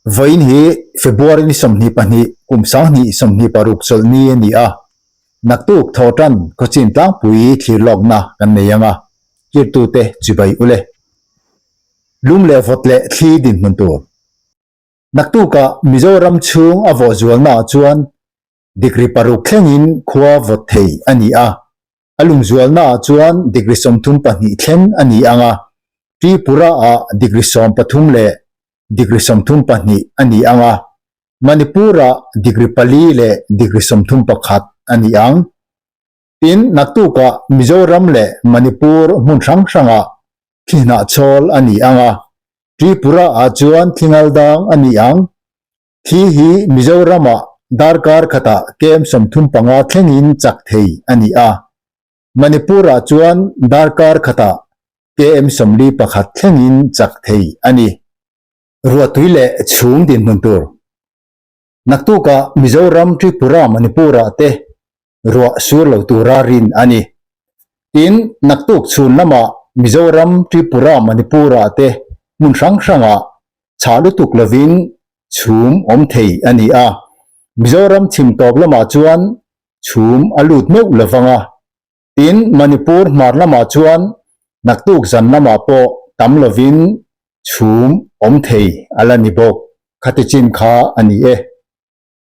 Vawiin hi February ni 22 kum 2026 chawlhni a ni a, naktuk thawhtan khawchin tlangpui thlir lawkna kan nei ang a, kirtute chibai ule. Lum leh vawt leh thli dinhmun tur. Naktukah Mizoram chhung a vawh zualnaah chuan degree paruk thlengin khua vawt thei a ni a, A lungzualnaah chuan degree 32 thleng a ni ang a, Tripura-ah degree 13 leh degree 32 a ni ang a, Manipur-ah degree pali leh degree 31 a ni ang. Tin, naktukah Mizoram leh Manipur hmun hrang hrangah thli hnahchawl a ni ang a, Tripura-ah chuan thli ngaldang a ni ang. Thli hi Mizoramah darkar khatah kem 35 thlengin chak thei a ni a, Manipur-ah chuan darkar khatah KM 41 thlengin chak thei a ni. Ruahtui leh chhung dinhmun tur. Naktukah Mizoram, Tripura, Manipur-ah te ruah sur lo tura rin a ni. Tin, naktuk chhun lamah Mizoram, Tripura, Manipur-ah te hmun hrang hrangah chhah lutuk lovin chhum awm thei a ni a. Mizoram chhim tawp lamah chuan chhum a lut meuh lovang a. Tin, Manipur hmar lamah chuan naktuk zan lamah pawh tam lovin chhum awm thei a la ni bawk. Khati chin kha a ni e.